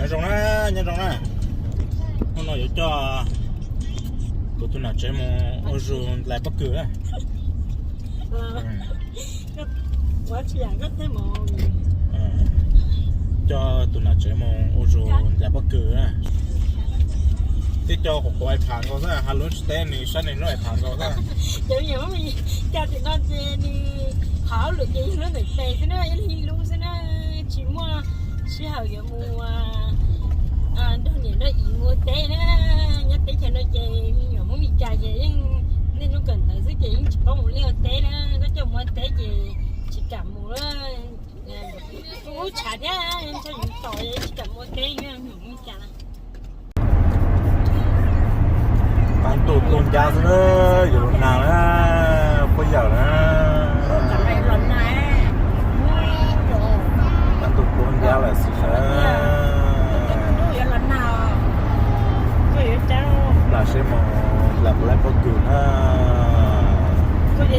Nyob zoo na, nyob zoo na. Hnub no yuav coj kuv tus nam tsev mus ua zug ntais pob kws na. Coj tus nam tsev mus ua zug ntais pob kws na. Twb coj quas quas ais pham nkaus xwb, has lus tsis teb nws saib nws lub ais pham nkaus xwb. Cov me nyuam Hmoob Mes Kas tim no ces nws qhov hauj lwm ces yog lub ntawm tes xwb na, ib leeg ib lub xwb na, tsis muaj sij hawm yuav mus nrog niam nrog txiv mus ua teb na. Nyob teb chaws no ces me nyuam Hmoob Mes Kas ces yeej niaj hnub kawm ntawv xwb ces yeej tsis paub mus liaj ua teb na, koj coj mus ua teb ces tsis kam mus. Ub tshav thiab, tsis kam mus ua teb, me nyuam Hmoob Mes Kas. Tau ntuj tuaj ncab xwb, yuav los nag na, puab yawm na. Tau ntuj tuaj ncab lawm xwb na. Plam seb mos, plam puas laib pob kws na. Hnub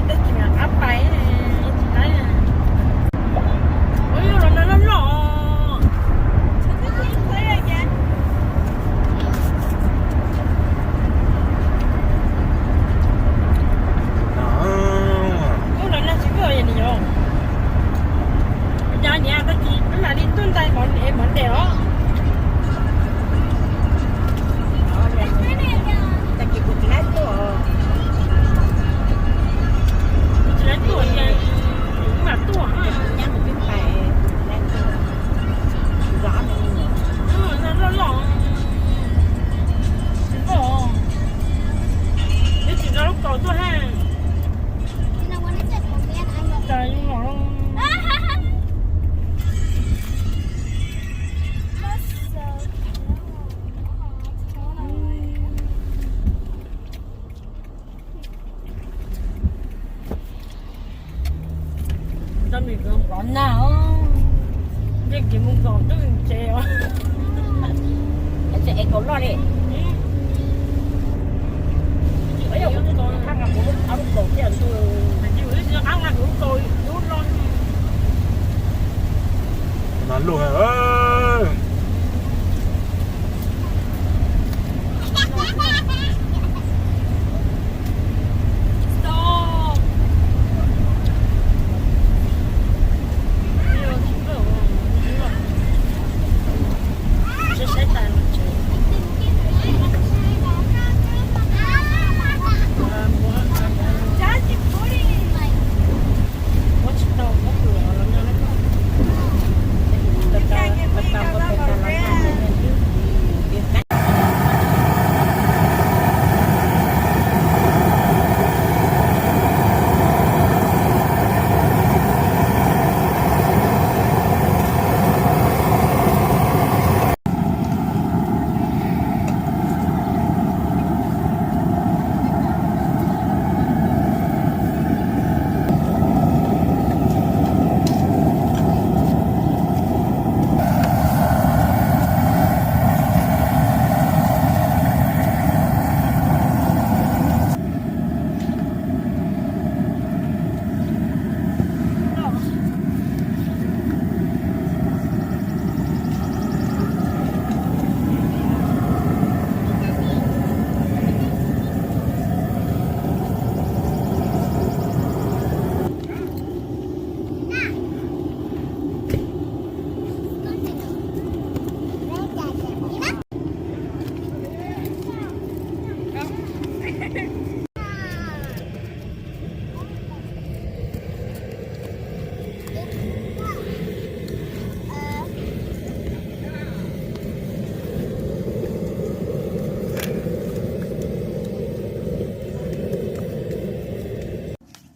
no nag tsis muaj li os. Cas niam tag kis peb mam li tuaj ntais mov es mov ntes os. Tag kis kuv tsis laib tuaj, kuv tsis laib tuaj ces kuv mam tuaj. Nyab mus pib pais, loj loj, tsis muaj, neb tsis nqa lub kaus tuaj ha. Tau me kwv nplov nag os, yeej kev mus nkaum twb tsev os. Es kaus loj li. Mas lub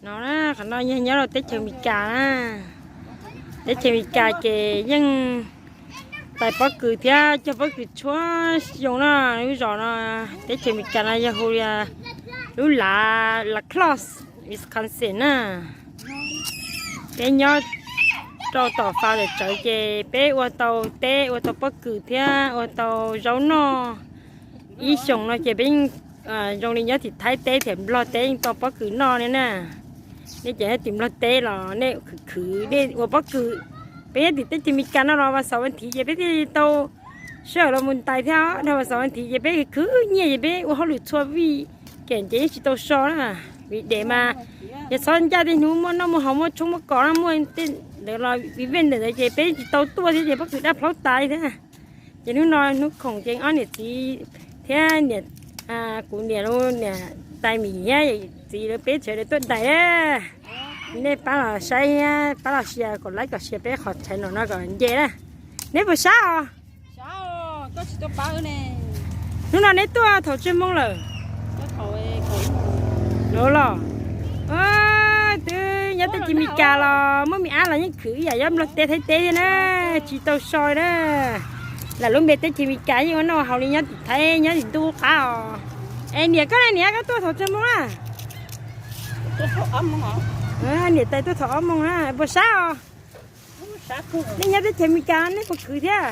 No na, qhov no yog nyob rau teb chaws Amelikas na. Teb chaws Amelikas ces yeej tais pob kws thiab cog pob kws tshua xyoo na. Lub zos no, teb chaws Amelikas no yog hu li lub lav La Crosse, Wisconsin na. Peb nyob rau tom fab tawm tsawv ces peb ua tau teb, ua tau pob kws thiab ua tau zaub noj. Ib xyoos no ces peb yeej zoo li nyob tim Thaib teb thiab Nplog teb yeej tau pob kws noj ne na. Nej cov nyob tim Nplog teb los nej khwv khwv nej ua pob kws. Peb nyob tim teb chaws Amelikas no los vas xaum vas thiv ces peb thiaj li tau Sij hawm los mus ntais thiab, dhau xaum thiv ces peb khwv nyiaj ces peb ua hauj lwm txhua vij kem ces yeej tsis tau so na. Vim dej mas, ces txhob ncaj tej hnub muaj noj muaj haus muaj tshoob muaj kos no muaj tej ntawd los vij vej ntawm ntawd ces peb tsis tau tuaj thiab ces pob kws daj plaub tas li thiab. Ces hnub no hnub khoom ces ob niam txiv thiab niam, kuv niam, niam tais Mim thiab txiv lawv peb sawv daws tuaj ntais na. Nej pab los saib, pab los share kom like kom share peb qhov channel no kom nce na. Neb puas sab os? Hnub no neb tuaj thaum tsawg moo lawm? Los, twb nyob teb chaws Amelikas los muaj me ab los yeej khwv ib yam nyob Nplog teb Thaib teb thiab na, tsis tau so na. Lam lub npe teb chaws Amelikas yeej ua noj haus li nyob tim Thaib nyob tim ntuj qub qab os. Es niam koj ne, niam koj tuaj thaum tsawg moo na? Niam tais tuaj thaum ob moo na, puas sab os? Nej nyob teb chaws Amelikas nej puas khwv thiab?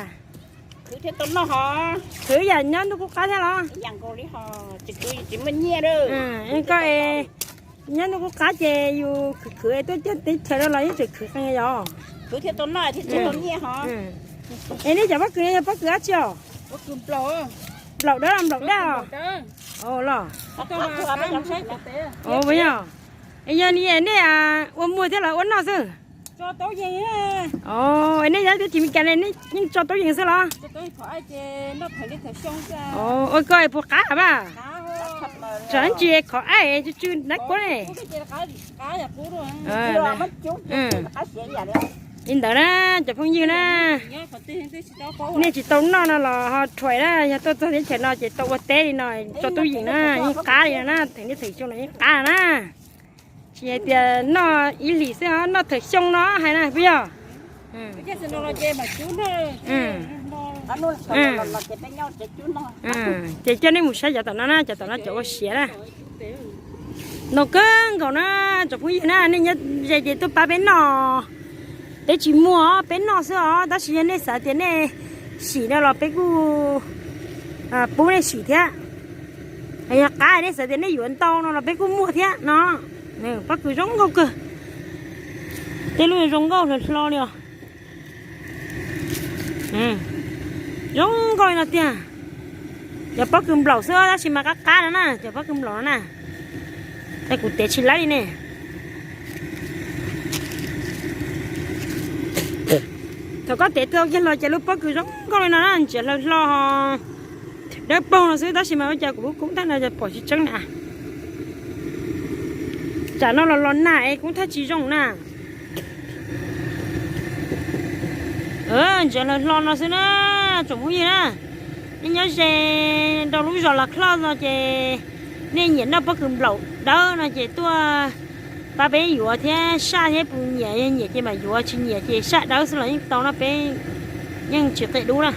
Khwv yam nyob ntuj qub qab thiab los? Koj nyob ntuj qub qab ces yus khwv khwv tuaj cog teb chaws no los yeej tseem khwv qee yom. Es nej cov pob kws no yog pob kws dab tsi os? Nplaum dawb los nplaum daj os? Los, yog, es yog li nej ua muag thiab los ua noj xwb? Nej nyob teb chaws Amelikas ne nej yeej tso taub yees xwb los? Ua koj puas qab mas? Tsam ntsis khov aib tsw tsw nab kuab ne. Li ntawd na cov phooj ywg na, nej tsis tau noj no los ho thuam na, yog tuaj txog teb chaws no ces tau ua teb li no, tso taub yees na, yeej qab li no na, theem niaj theem xyoo no yeej qab na. Tsis hais tias noj ib hlis xwb, noj theem xyoo no hais na puas yog? Ces coj nej mus saib cov tom no na, cov tom no cov ua siav na. Noo kawg nkaus na, tsoom phooj ywg na, nej nyob ze ces tuaj pab peb noj. Peb tsis muag, peb noj xwb os, tab sis yog nej xav tias nej sim no los peb kuj pub nej sim thiab. Yog qab nej xav tias nej yuav ntau no los peb kuj muag thiab no. Pob kws zoo nkauj kawg, tej lub zoo nkauj hlo hlo li os. Zoo nkauj li no tiag. Cov pob kws nplaum xwb tab sis mas qab qab no na, cov pob kws nplaum no na. Ces kuv tev tsis laib li ne. Thaum koj tev tau kiag hlo ces lub pob kws zoo nkauj li no na, ntsia hlaws hlo dawb paug no xwb tab sis mas ua cas kuv lub koob thaij no pom tsis tseeb na. Tsam no los los nag es koob thaij tsis zoo na. Ntsia hlaws hlo no xwb na, tsoom phooj ywg na. Nej nyob ze rau lub zos Las Close no ces nej nyiam noj pob kws nplaum dawb no ces tuaj pab peb yuav thiab, saj thiab puas nyiam, yog nyiam ces mam yuav, tsis nyiam ces saj dawb xwb los yeej tau no, peb yeej tsis qia dub na.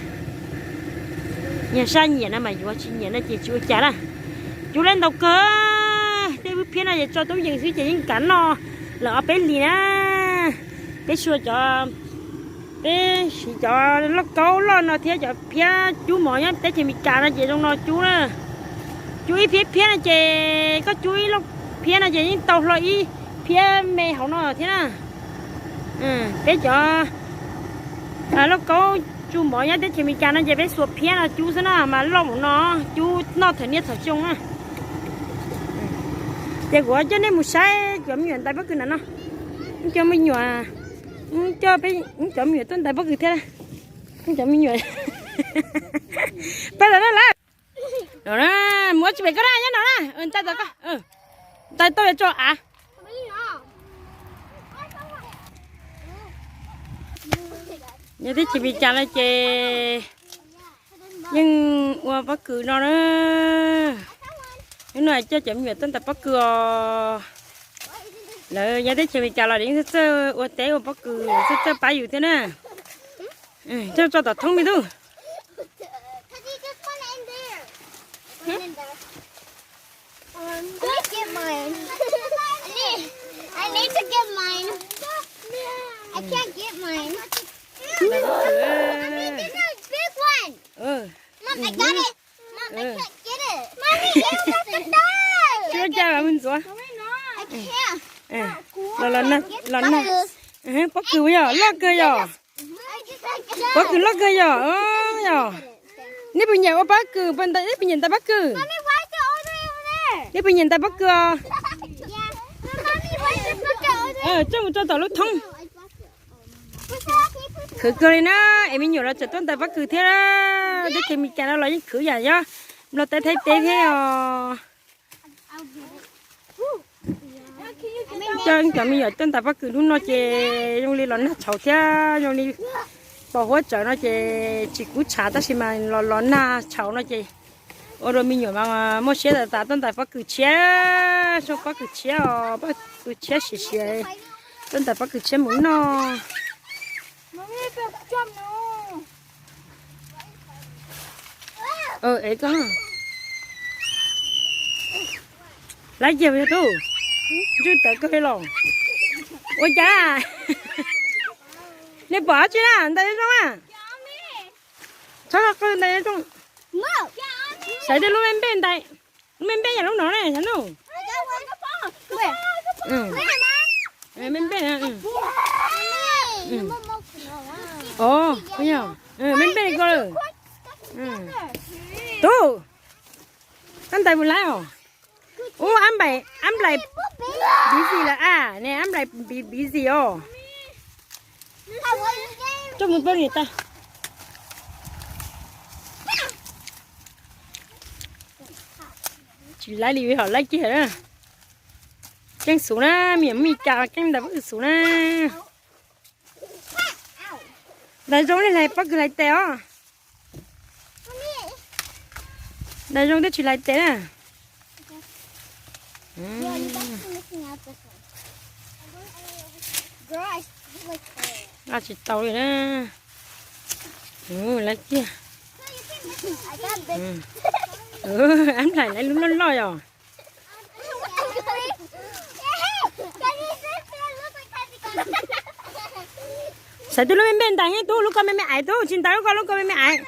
Yog saj nyiam no mam yuav, tsis nyiam no ces tsis ua cas na. Cub lab ntau kawg, tej wb phiab no ces tso taub yees xwb ces yeej kav noj lawm ob peb hlis na. Peb xua cov, peb siv cov lauj kaub loj no thiab cov phiab cub mov nyob teb chaws Amelikas no ces zoo no cub na. Cub ib phiab phiab no ces koj cub ib lauj phiab no ces yeej tau hlo ib phiab me hauv no thiab na. Peb cov lauj kaub tsu mov nyob teb chaws Amelikas no ces peb xuas phiab no cub xwb na mas loj mus no, cub noj thaum niaj thaum xyoo na. Ces kuv coj nej mus saib cov me nyuam ntais pob kws na no. Cov me nyuam, coj peb cov me nyuam tuaj ntais pob kws thiab. Cov me nyuam, pab los na lawm. No na, muab tsis pem koj na, nyob no na, ntais tau koj, ntais tau tso av. Nyob teb chaws Amelikas no ces yeej ua pob kws no na. Hnub no coj cov me nyuam tuaj ntais pob kws os. Lawv nyob teb chaws Amelikas los yeej txawj ua teb ua pob kws, txawj txawj pab yus thiab na. Coj tso tom thoob me tub. Let me get mine. I need, I need to get mine. I can't get mine. Mommy, there's a big one. Mom, I got it. Mom, I can't get it. Mommy, it was at the back. Cua ca los mus ntxuav. I can't. Los, los nag, los nag. Pob kws yog loj kawg yog. Pob kws loj kawg yog, yog. Nej puas nyiam ua pob kws, neb puas nyiam ntais pob kws? Nej puas nyiam ntais pob kws os? Coj mus rau tom lub thoob. Khwv kawg li na, es me nyuam los tseem tuaj ntais pob kws thiab. Teb chaws Amelikas no los yeej khwv yam nyob Nplog teb Thaib teb thiab os. Coj cov me nyuam tuaj ntais pob kws hnub no ces zoo li los nag tshauv thiab zoo li pos huab tsawv no ces tsis kub tshav tab sis mas los los nag tshauv no ces ua rau me nyuam mas muaj siab tas tas tuaj ntais pob kws tshiab, tshuav pob kws tshiab os, pob kws tshiab siav siav, tuaj ntais pob kws tshiab mus noj. Es koj lab kiag yog tub, ntswj tawv kawg li los. Ua cas nej pom dab tsi na, ntais zoo zoo a? Txhob qw, ntais zoo zoo. Xaiv tej lub me npe ntais, lub me npe yog lub no ne, xav nug. Me npe, o, me npe ko. Tub, koj ntais mus laib os. Ub, ab nplais, ab nplais busy lawm a, ne ab nplais busy os. Coj mus pab niam tais. Tsis laib li hom laib kiag na. Keej xus na, me nyuam Meskas keej ntais pob kws xus na. Ntais zoo li hlais pob kws hlais tes os. Ntais zoo twb tsis hlais tes na. Nqa tsis tau li na. Laib kiag. Ab nplais laib lub loj loj yom. Xaiv tej lub me npe ntais heev tub, lub ko me me aiv tub, tsis ntais lub ko, lub ko me me aiv.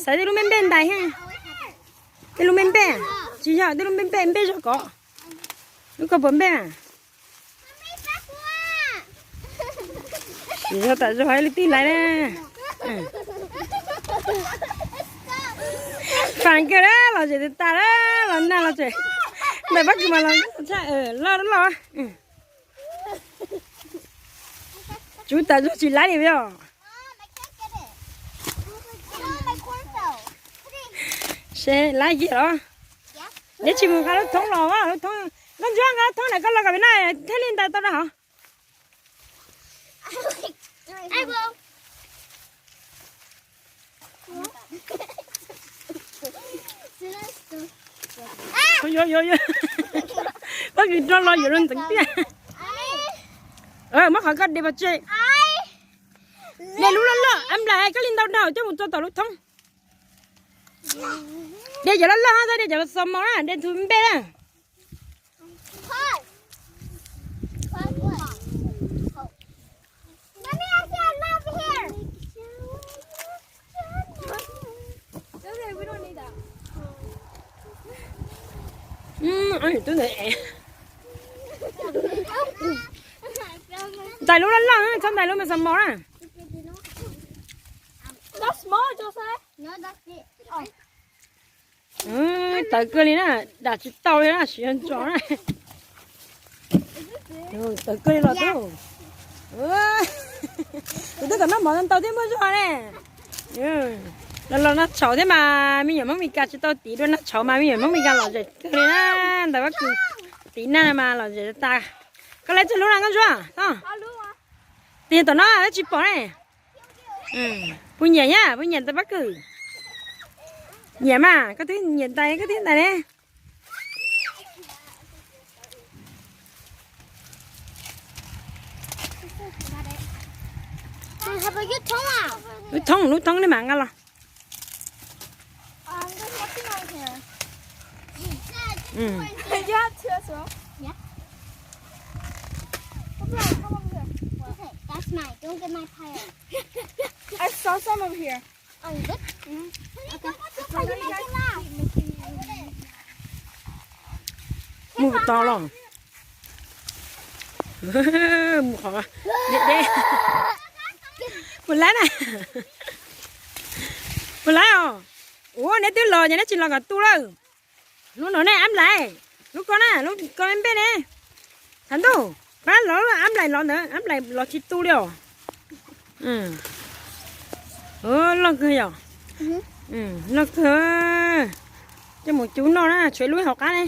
Xaiv tej lub me npe ntais heev. Tej lub me npe, tsis yog tej lub me npe, npe zog kov. Lub ko puas npe? Tsis yog tas zog, ib lub tib laiv na. Fas kiag na, los zem tas tas na, los nag los tseem ntais pob kws mas los loj loj. Tsub tas zog tsis laib li os. Seb laib kiag los. Neb tsis mus nqa lub thoob los, lub thoob, Nkauj Ntsuab nqa lub thoob na, koj los kom peb na thiaj li ntais tau rau hauv. Yuav yuav yuav, pob kws rov los yuav luag ntxeev tiag. Muab qhov koj de pov tseg. De lub loj loj, ab nplais koj li ntau dhau coj mus tso tom lub thoob. De cov loj loj, txhob de cov xo mo na, de tus npe na. Ntais lub loj loj, txhob ntais lub me xo mo na. Tawv kawg li na, dam tsis tau li na, siav ntsos na. Tawv kawg li los tub. Kuv twb kom noj mov ntau thiab muaj zog ne. Los los nag tshauv thiab mas me nyuam Hmoob Mes Kas tsis tau tiv dua nag tshauv mas me nyuam Hmoob Mes Kas lom zem kawg li na. Ntais pob kws tiv nag mas lom zem tas. Koj laib txog lub na Nkauj Ntsuab? Tig tom no peb tsis pom ne. Puas nyiam thiab, puas nyiam ntais pob kws? Nyiam mas, koj twb nyiam ntais koj twb ntais ne. Lub thoob, lub thoob nej mam nqa los. I saw some over here. Mus tau los. Mus qhov deb deb. Puas laib na? Puas laib os? Ua neb twb los ces neb tsis los kom tu lawm. Lub no ne, ab nplais, lub ko na, lub ko npe ne. Tshav ntuj, pab los ab nplais los ntawd, ab nplais los tsis tu li os. Loj kawg yom. Loj kawg. Coj mus cub noj na, tshuav lub hauv qab ne.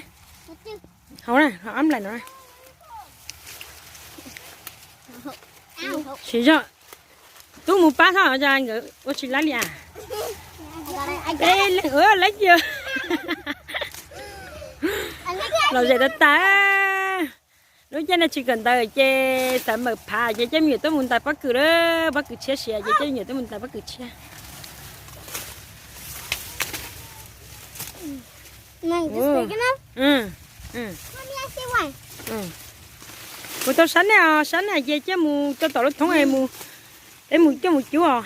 Hauv na, hauv ab nplais no. Siv zog. Tub mus pab tho, nkawd ua tsis laib li as. Peb leeg ua laib kiag. Lom zem tas tas. Lub caij no tsis kawm ntawv ces xav mawm phav ces coj me nyuam tuaj mus ntais pob kws lawm, pob kws tshiab siav ces coj me nyuam tuaj mus ntais pob kws tshiab. Kuv tau sab nej os, sab nej ces coj mus rau tom lub thoob, peb mus coj mus cub os.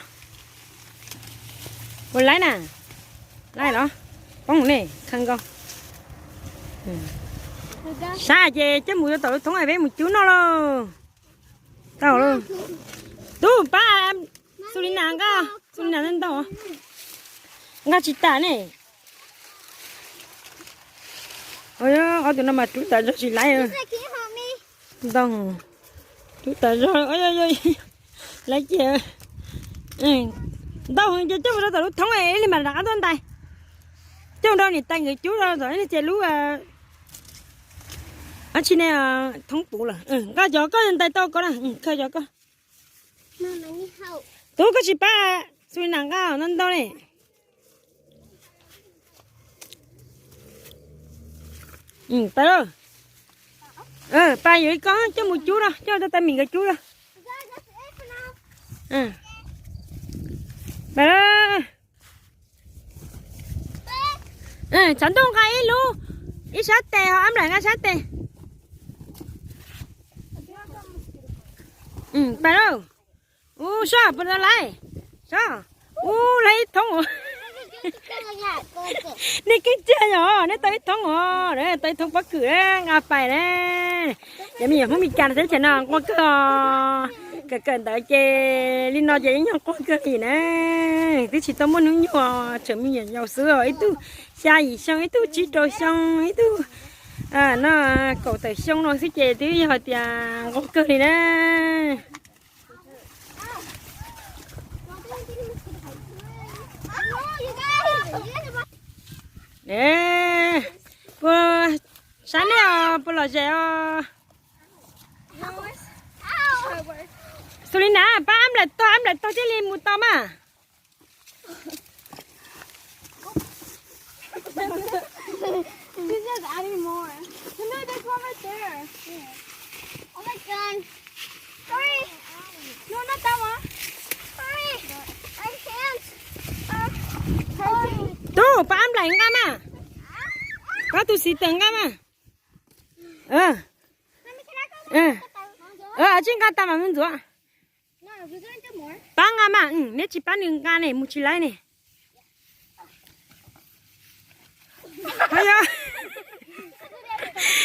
Ua laib na, laib los poob ne, kha nkaus. Sab ces coj mus rau tom lub thoob peb mus cub noj lauj. Tau lauj. Tub pab, xu li nas nqa, xu li nas ntau, nqa tsis tas ne. Ob tug no mas rub tas zog tsis laib. Ntau, rub tas zog, laib kiag. Ntau ces coj mus rau tom lub thoob ib li mam rov qab tuaj ntais. Coj mus rau niam tais nkawd cub rau tom ib li ces lub, ab tsi ne, thoob puv lawm. Nqa cov koj ntais tau ko na, khaws cov koj. Tub koj tsis pab, xu li nas nqa ntau ntau ne. Pab, pab yuav ib ko coj mus cub rau, coj rau tais mim nkawd cub rau. Pab, tshav ntuj nqa ib lub, ib sab tes ho ab nplais nqa sab tes. Pab lauj. Ub, sab puas tau laib? Sab, ub, laib ib thoob. Nej keej tiag yog nej tau ib thoob os, tau ib thoob pob kws nqa pais na. Cov me nyuam Hmoob Mes Kas teb chaws no nquag kawg os. Kawm kawm ntawv ces li no ces ib nyuag nquag kawg li na. Twb tsis tau muaj hnub nyoog, tseem me nyuam yaus xwb os, ib tug xya yim xyoo, ib tug tsib rau xyoo, ib tug no kaum tawm xyoo no xwb ces twb yog hais tias nquag kawg li na. Puas sab nej os, puas lom zem os? Xus li na, pab ab nplaim tog, ab nplaim tog thiaj li mus tau mas. He's just adding more. No, there's one right there. Oh my God. Sorry. No, not that one. Sorry. I can't. Uh, sorry. Tus, pab ab nplaim nqa mas. Pab tus xis tas nqa mas. Tsis nqa tas mas mus ntxuav. Pab nqa mas, neb tsis pab nws nqa ne, mus tsis laib ne.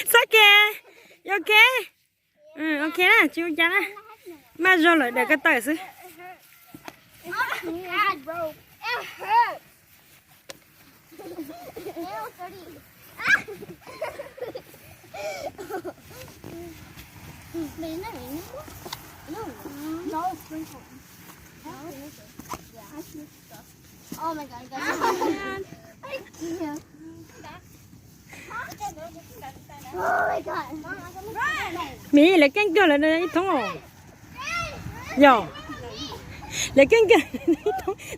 Txhob ke, ok, ok na, tsis ua cas na. Maj zog lawm daws ko taw xwb. Miv, lawv keej kawg lawv ib thoob os. Yog, lawv keej kawg,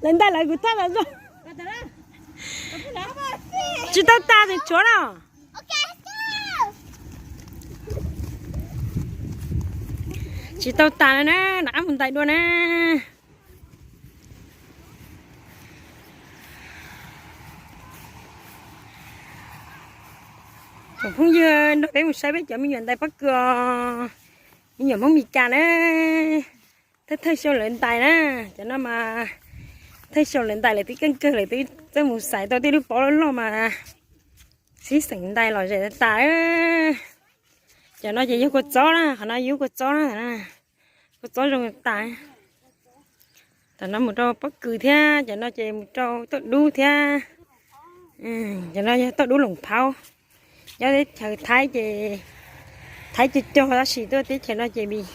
lawv ntais lawv kuv thaj lawv zog. Tsis tau tas tus tshuav no. Tsis tau tas lawm na, rov qab mus ntais dua na. Tsoom phooj ywg, nrog peb mus saib peb cov me nyuam ntais pob kws os. Me nyuam Hmoob Mes Kas na. Thawj thawj xyoo lawv ntais na, cov no mas thawj xyoo lawv ntais lawv twb keej kawg lawv twb txawj mus xaiv tau tej lub pob loj loj mas sib xeem ntais lom zem tas tas. Cov no ces yog kua txob na, qhov no yog kua txob na, kua txob zoo tas. Tam no mus rau pob kws thiab, cov no ces mus rau tuaj dub thiab. Cov no yog toj dub Loos Phaub. Nyob teb chaws Thaib ces Thaib cog cog tab sis tuaj teb chaws no ces vim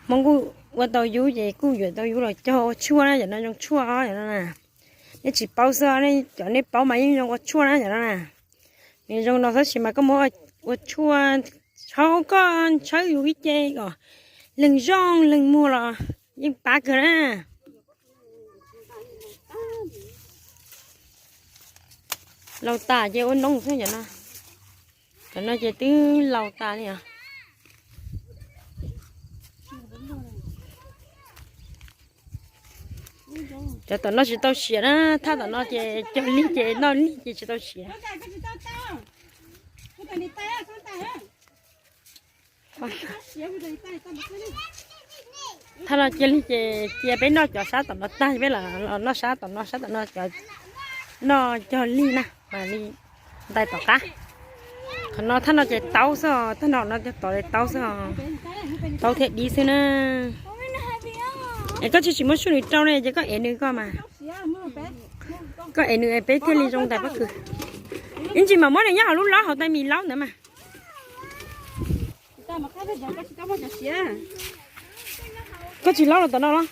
Hmoob kuj ua tau yub ces kuj yuav tau yub los cog ua tshuaj na, cov no zoo tshuaj os cov no na. Nej tsis paub xwb, nej cov nej paub mas yeej zoo ua tshuaj na cov no na. Nws zoo no tab sis mas koj muab ua tshuaj, tshawb koj tshawb yus ib ce kom leeg zoo leeg muag los yeej pab kawg na. Laus tas ces ua noob xwb cov no. Cov no ces twb laus tas li os. Cov tom no tsis tau siav na, thaj tom no ces cog lig ces noj lig ces tsis tau siav. Thaj no cia lig ces cia peb noj cov sab tom no tag peb los noj sab tom no, sab tom no cov noj cog lig na, mam li ntais tom qab. Qhov no thaj no ces taub xwb os, thaj no no cog tod ces taub xwb os. Taub thiab dib xwb na. Es koj tsis tsis muab suab nws rau ne ces koj ev nws koj mas. Koj ev nws es peb thiaj li zoo ntais pob kws. Ib ntsis mam muab nws nyob hauv lub laub hauv tais mis laub ntawd mas. Koj tsis laub los tom no los?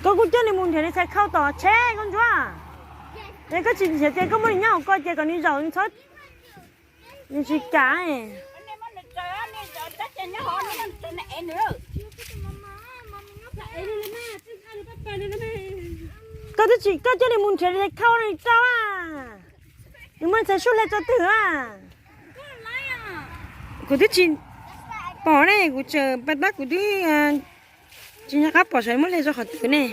Koj kuj coj nws mus nrhiav nws txhais khau tom tsheb koj ntsuab. Es koj tsis nrhiav ces koj muab nws nyob hauv ko ces kom nws zaum txhob, nws tsis kam. Koj twb tsis, koj coj nws mus nrhiav txhais khau nws rau a. Nws muaj txhais sub hle tso twg a. Kuv twb tsis pom ne, kuv tseem pas tab kuv twb tsis nco qab pom saib muab hle tso qhov twg ne.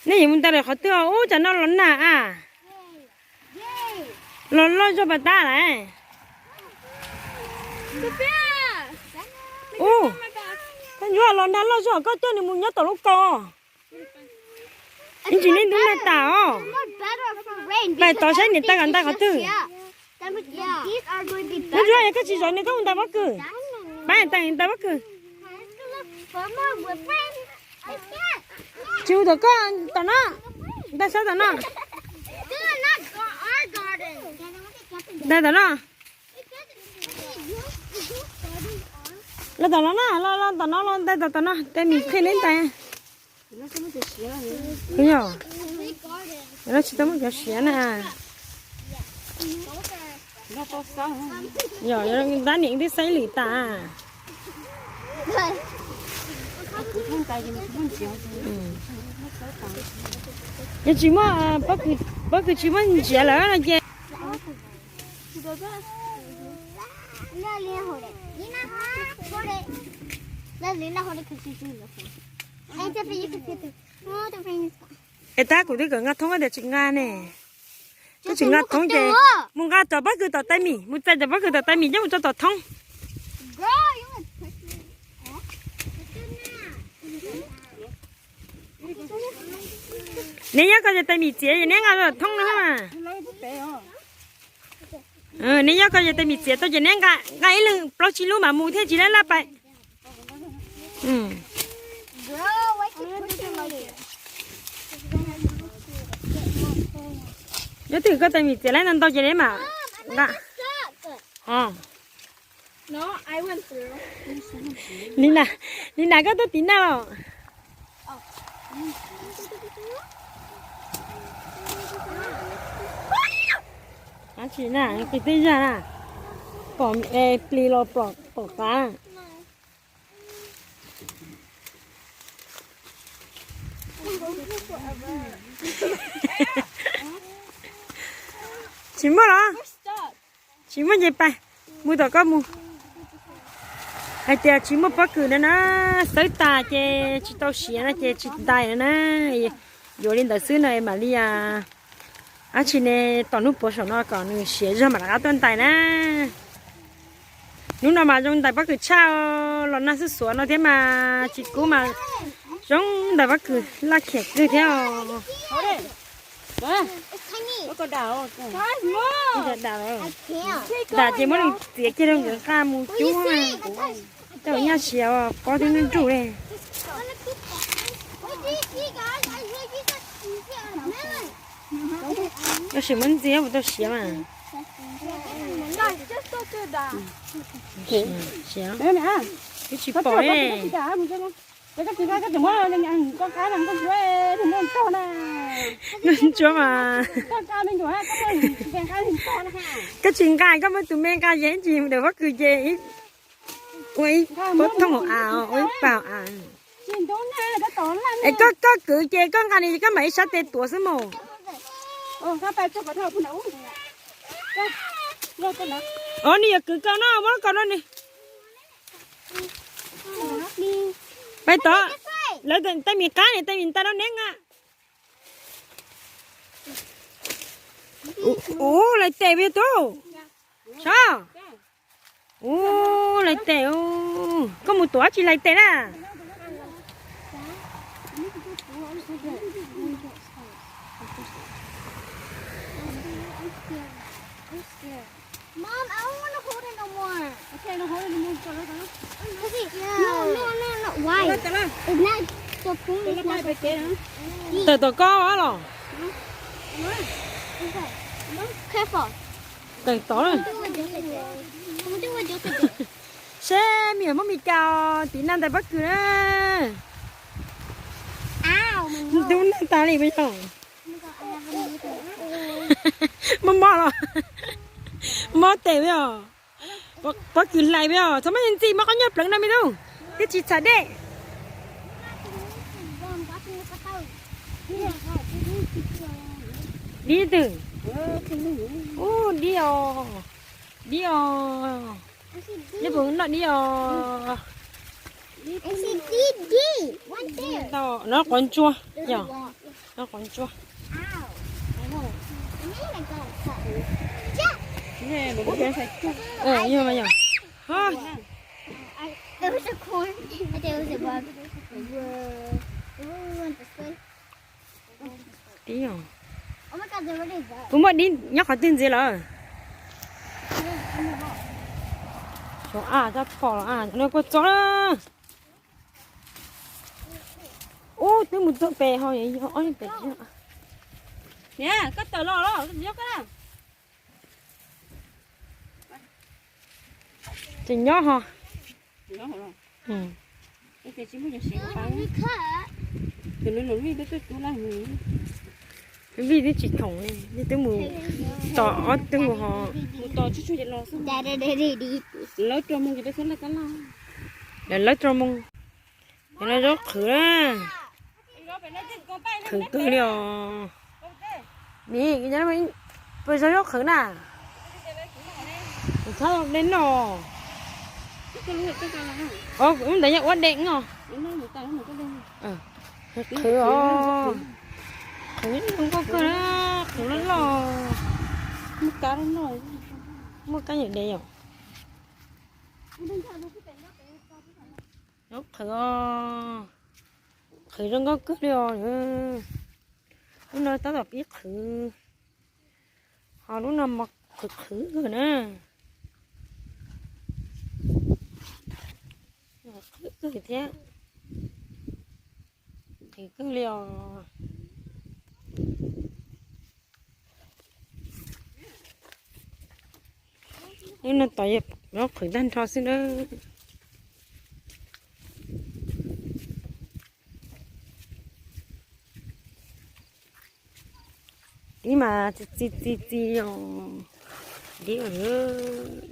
Nej yuav mus ntais lawm qhov twg ub, cas no los nag a. Los loj zog pas tab lawm. Ub, koj ntsuab los nag loj zog koj coj nws mus nyob tom lub kaus. Ib ntsis nej ntub nag tas os. Pais tod saib niam tais kom ntais qhov twg. Koj ntsuab es koj tsis zov nws koj mus ntais pob kws. Pab niam tais ntais pob kws. Tsis hu tom koj tom no. Ntais sab tom no. Ntais tom no. Los tom no na, los los tom no los ntais tom tom no, tais mis qhia neb ntais. Yog, no tsis tau muaj cov siav na. Yog, dab niam twb xaib lwm tas. Yog tsis muaj pob kws, pob kws tsis muaj ntsiav lawm no ces. Es tab kuv twb kawm nqa thoob tias tsis nqa ne. Twb tsis nqa thoob ces mus nqa cov pob kws tom tais mis, mus txais cov pob kws tom tais mis coj mus tso tom thoob. Neb nyob ko ces tais mis txiav ces neb nqa tom thoob no. Neb nyob ko ces tais mis txiav tau ces neb nqa, nqa ib leeg plaub tsib lub mas mus thiaj tsis laj laj pais. Nyob twg koj tais mis txiav lawm ntau ntau ces neb mam nqa. Li na, li na koj tuaj tiv naj los. Ab tsis na, qis tej zag na, pom plis los pom qab. Tsis muaj los? Tsis muaj ces pais, mus tom koj mus. Hais tias tsis muaj pob kws na na, xawb tas ces tsis tau siav no ces tsis ntais na na. Yuav li ntawd xwb no mam li, ab tsis ne, tos hnub puav saum no kom nws siav zog mam rov qab tuaj ntais na. Hnub no mas zoo ntais pob kws tshaj, los nag xuj xuav no thiab mas tsis kub mas zoo ntais pob kws laj khiam kawg thiab os. Dam ces muab nws txiav kiag rau nkawd nqa mus cub na. Coj nyaj siav pob twb nruj nruj li. Koj sim muab ntxiv puas tau siav mas. Siav twb tsis pom li. Ntsuab mas. Koj tsis nqa, koj muab tus me nqa ces ib ntsis mus daws pob kws ces ua ib pob thooj hauv av, ua ib pas av. Es koj, koj kwv ces koj nqa nws ces koj mam ib sab tes tuav xwb mos. Os, nws yuav kwv koj no, muab koj no nws. Pais tod, lawv tej mis qab ne, tej mis ntaj dab neeb a. Ub, lais tes peb tub. Sav. Ub, lais tes. Koj mus tuav tsis lais tes na. Tawm tom koj los? Tawm tom. Seb me nyuam muab mis kas tiv na ntais pob kws na. Ntub nag tas li peb yog. Mob mob los? Mob tes peb os. Pob kws hlais peb os, txhob muab ntxi, muab qhob nyuag pleev no me tub, twb tsis txham dej. Dib twg? Ub, dib os. Dib os. Nej puas noj dib os? No quav ntsuab, yog, no quav ntsuab. Yog, yog. Dib os. Puas muaj dib nyob qhov twg ntxiv lawm? Xyov a, tab pom los a, no kua txob na. Ub, twb mus txog pem ho yog ob leeg pem. Niam, koj tawm los los, koj tsis nyob koj na. Tsis nyob ho. Vij twb tsis khoom li, vij twb mus tos ob tug ho. Lawv rau moo. Cov no zaub qhwv na. Qhwv kawg li os. Nim, puas yog zaub qhwv na? Kuv txhob de noj. Ub, ntawd yog ua deem os. Qhwv os. Qhwv zoo nkauj kawg na, qhwv loj loj. Muaj kab yawm de yom. Zaub qhwv os. Qhwv zoo nkauj kawg li os. Lub no tab tom pib qhwv, ho lub no mas qhwv qhwv na. Qhwv kawg thiab. Qhwv kawg li os. Lub no tod yog zaub qhwv tag nrho xwb na. Dib mas txi txi txi txi os. Dib,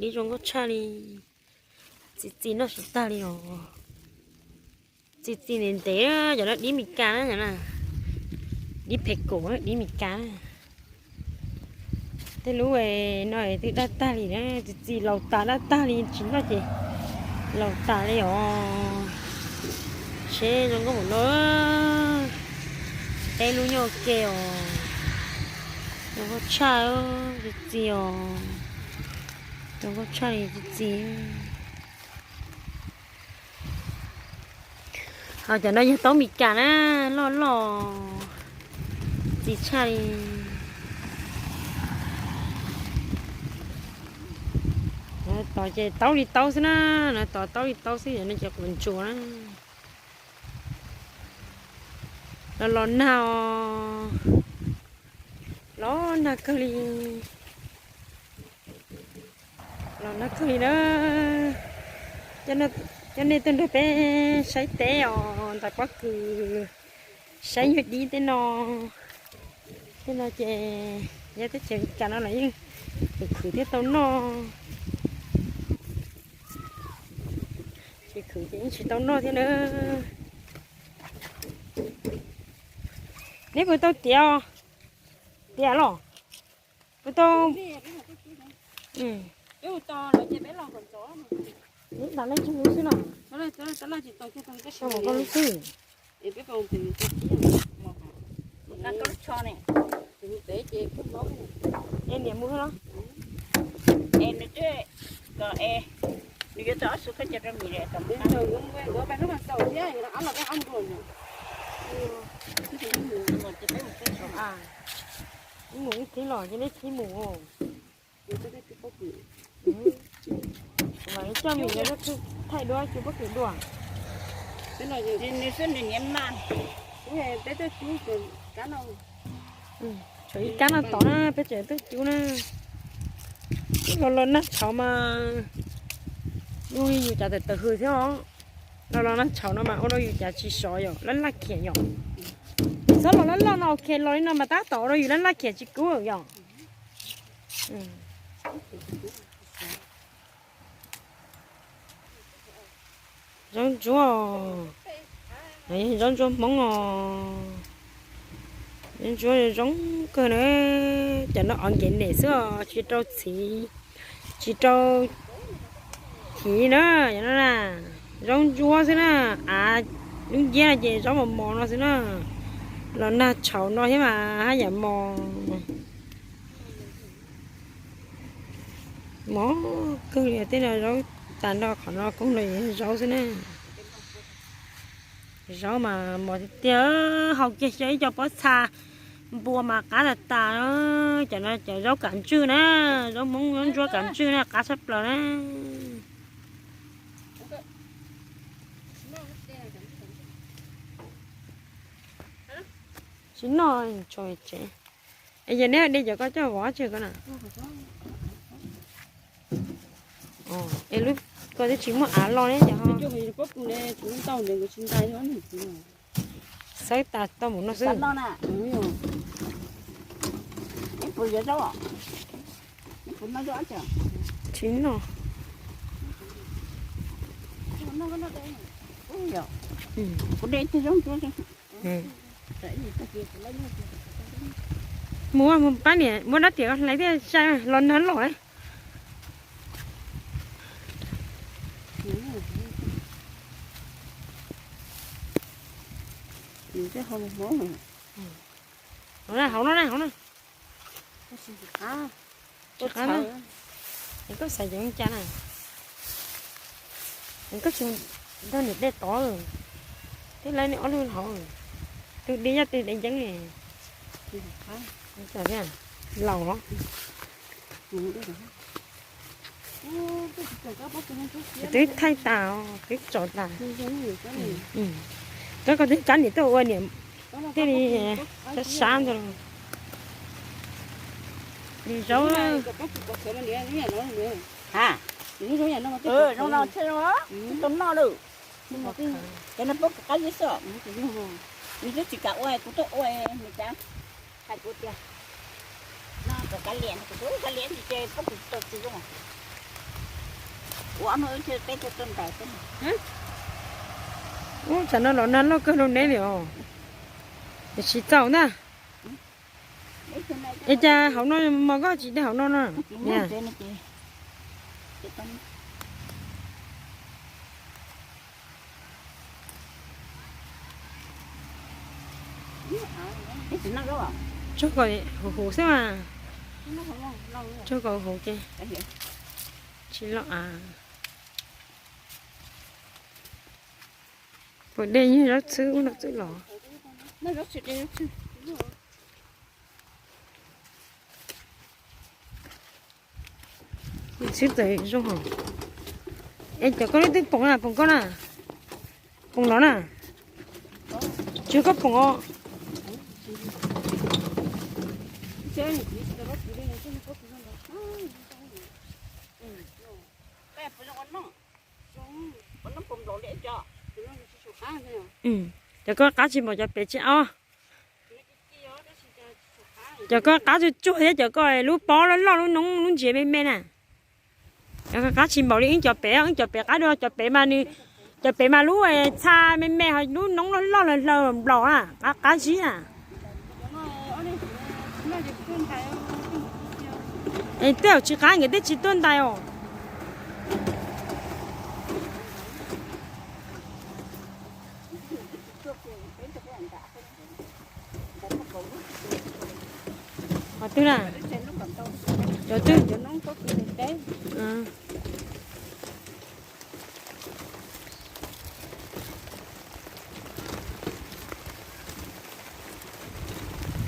dib zoo nkauj tshaj li. Txi txi noj tsis tag li os. Txi txi ntev ntev, cov no dib Mes Kas na, dib phem kaum, dib Mes Kas na. Tej lub no twb daj tag li na, txi txi laus tas daj tag li, tsis noj ces laus tas li os. Seb zoo nkauj npaum no, peb lub nyob ua ke os. Zoo nkauj tshaj, txi txi os. Zoo nkauj tshaj li txi txi. Ho cov no yog taub Mes Kas na, loj loj. Li tshaj li. Tos ces taub li taub xwb na, no tos taub li taub xwb, yog no ces quav ntsuas na. Los los nag os, los nag kawg li, los nag kawg li na. Coj nej tuaj nrog peb saib teb os, ntais pob kws, saib nyuag dib tej no. Tej no ces yog teb chaws Amelikas no los yeej khwv khwv thiaj tau noj, tsis khwv ces yeej tsis tau noj thiab na. Neb puas tau tiav, tiav los? Puas tau? Neb tas leej twg lub xwb no? Koj lub xwb. Es niam mus no. Es nws twb, nws yuav tau ob xu koj cov rau mis. Mus ib txhib los ces neb txhib mus. Mas coj mis los thaij duab cub pob kws dua. Nws xwb nws niam mas. Tshuav ib kab no tod na, peb tseem tuaj cub na. Los los nag tshauv mas zoo li yus cav tawm tawm hws thiab os. Los los nag tshauv no mas ua rau yus cav tsis sov yom, laj laj khiam yom. Txhob los laj laj no, ok, los li no mas tab tom ua rau yus laj laj khiam tsis kub yom. Zaub ntsuab, zaub ntsuab Hmoob os. Zaub ntsuab zoo kawg na, cov no organic xwb os, tsis rau txiv, tsis rau txiv na, cov no na. Zaub ntsuab xwb na, av lub nciab no ces zaub mos mos no xwb na. Los nag tshauv no thiab mas haj yam mos. Mos kawg li, tej no zaub tas nrho qhov no koob no zaub xwb na. Zaub mas mos tiag tiag, hau kiag xyaw ib co pob txha npua mas qab tas tas. Cov no cov zaub kav ntswj na, zaub Hmoob zaub ntsuab kav ntswj na, qab tshaj plaws na. Tsis noj, tshuav tsev. Es yog neb de cov koj coj vov tsi ko na. Es lub ko twb tsis muaj av los ne cov ho. Xawb tas tau mus no xwb. Tsis noj. Mus mus pab niam muab dab tiam hlais thiaj sai los nag loj. Hauv no, hauv no. Tsis qab na. Es koj xaiv cov cas na? Es koj tsis nrog niam de tod, twb laib nej ob lub hauv, twb dib yaj twb de nceeb li. Laus los. Twb thaij tas, twb tso tas. Koj, koj twb kab niam tuaj ua niam thiaj li sab sab ntawd. Nws zaub. Zoo no thiaj zoo, tsis tau noj lawm. Cov no pob kws qab zib xwb. Nws twb tsis kam ua, kuv tuaj ua nws cas. Hais kuv tias, no kom kav liam, kuv kav liam ntsis ces pob kws tsis zoo. Ua ob hnub ib tsam peb tuaj tuaj ntais xwb. Ub, tsam no los nag loj kawg rau neb li os. Tiam sis txaus ntag. Es cas hauv no mos koj tsis de hauv no no? Tsuag kom huv huv xwb mas. Tsuag kom huv ces tsis loj av. Puas de yog zaub txhwb ub no txwb los? Xwb txawm zoo hos. Es cov koj lub twb poom na, poom koj na. Poom no na. Tsis koj poom os. Cov koj qab tsis npaum cov pem tsis au. Cov koj qab tsuj tsuag thiab cov koj lub pob loj loj lub noob lub ntsiav me me na. Cov koj qab tsis npaum li wb cov pem, wb cov pem qab dua, cov pem mas nws, cov pem mas lub txha me me ho lub noob loj loj hlaws hlaws nplaum na, qab qab zib na. Es tej zaum tsis qab nkawd tej tsis tuaj ntais os. Qhov twg na? Cov twg?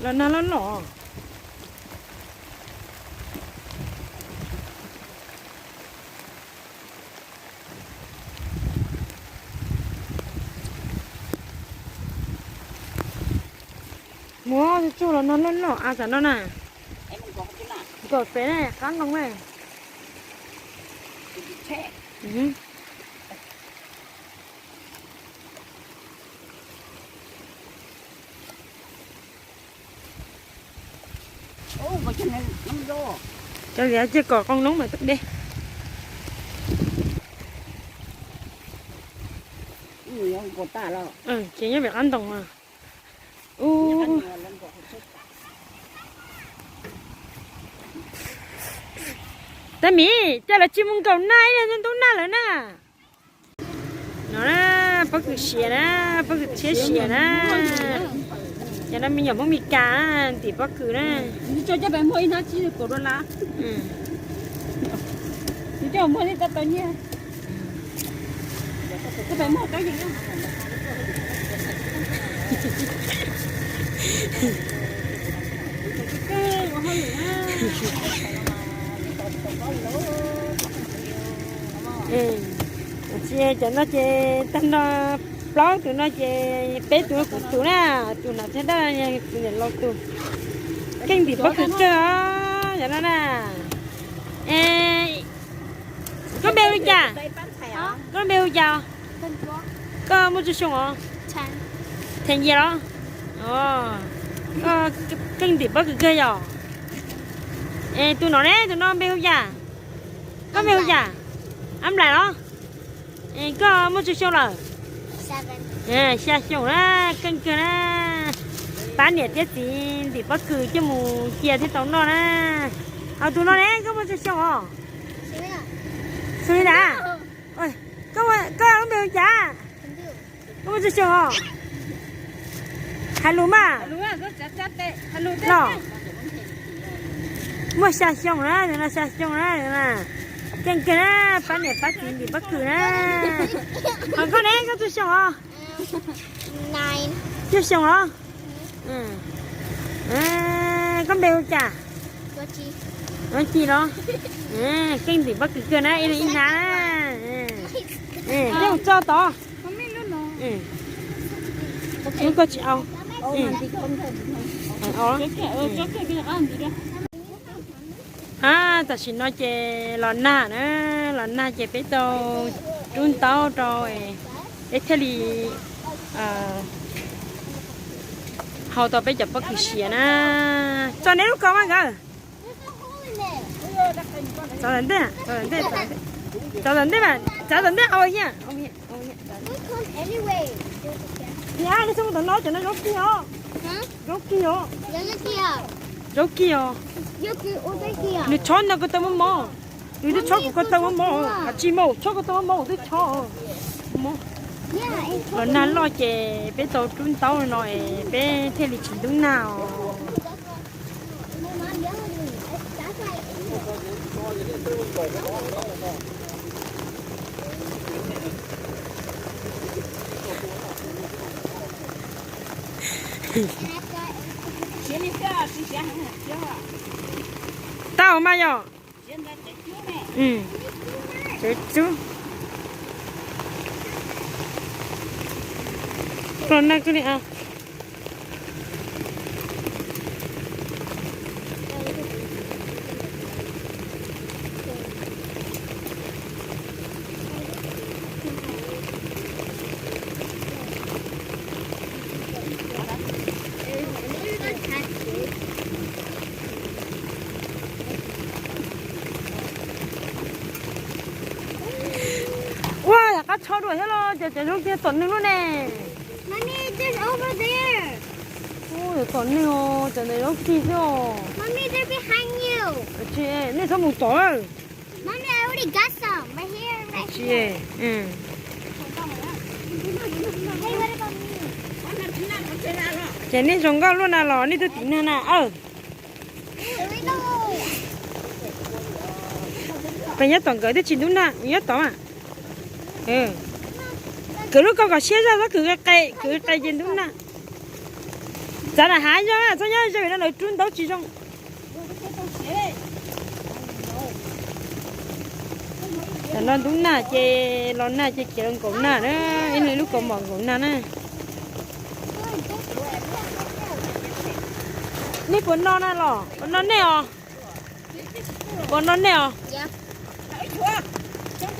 Los nag loj loj. Muab tsuj los nag loj loj a tam no na. Nkaum pem na qab loo na. Cov liav cia kom qoo noob mas deb. Ces nyob pem qab ntoo. Tab mis, cas lawv tsis mus nkaum nag ib leeg ntub nag lawm na. No na, pob kws siav na, pob kws tshiab siav na. Cov no me nyuam Hmoob Meskas ntim pob kws na. Ces cov no ces tag no plaub tus no ces peb tus no kuv tus na, tus no thiab dab tus niam laus tus. Keej ntim pob kws kawg os cov no na. Koj npe hu cas? Koj npe hu cas? Koj muaj tsawg xyoo os? Them Yias los? Koj keej ntim pob kws kawg yom? Es tus no ne, tus no npe hu cas? Koj npe hu cas? Ab Nplaim los? Es koj muaj tsawg xyoo lawm? Xya xyoo na, keej kawg na. Pab niam thiab txiv ntim pob kws coj mus cia thiaj tau noj na. Hos tus no ne, koj muaj tsawg xyoo os? Xyoo li ntawd. Koj lub npe hu cas? Koj muaj tsawg xyoo os? Hais lus mas. Los, muaj xya xyoo na, xya xyoo na. Keej kawg na, pab niam pab txiv ntim pob kws na. Hos koj ne, koj tsawg xyoo os? Cuaj xyoo los? Koj npe hu cas? Ua Ci los? Keej ntim pob kws kawg na, ib leeg ib hnab. Tej mus tso tod. Lub koj tsis au. A, tam sim no ces los nag na, los nag ces peb tau rub ntaub rau, peb thiaj li hau tau peb cov pob kws siav na. Tso neb lub koj mas nkawd. Txav tom ntej, txav tom ntej, txav tom ntej mas, txav tom ntej au hiaj. Niam, neb txhob mus tom no, cov no zaub kig os. Zaub kig os. Zaub kig os. Nws tshob no ko taw mos mos. Nws twb tshob kuv ko taw mos mos, kav tsij mus tshob ko taw mos mos twb tshob. Los nag loj ces peb tau rub ntaub no es peb thiaj li tsis ntub nag os. Tau mas yog. Cov tsub. Los nag kawg li a. Ua yam qab tsho dua thiab los cov cov zoo tiag tom neeg lub ne. Mommy, there's over there. Ua yam tom neeg os, cov ntawd zoo tiag thiab os. Mommy, they're behind you. Tsis, nej txhob mus tom. Mommy, I already got some right here, right here. Hey, what about me? Ces nej zoo nkauj luaj na los nej twb tim nag na. Peb nyob tom nkawd twb tsis ntub nag, nyob tom. Kwv lub koj kom siab zog, txhob kwv qe, kwv qe ces ntub nag. Txav nram hav yog, txhob nyob ze no lawv rub ntaub tsis zoo. Tam no ntub nag ces los nag ces khiav los nkaum nag na, ib lub kaus mom nkaum nag na. Nej puas no na los? Puas no nej os? Puas no nej os?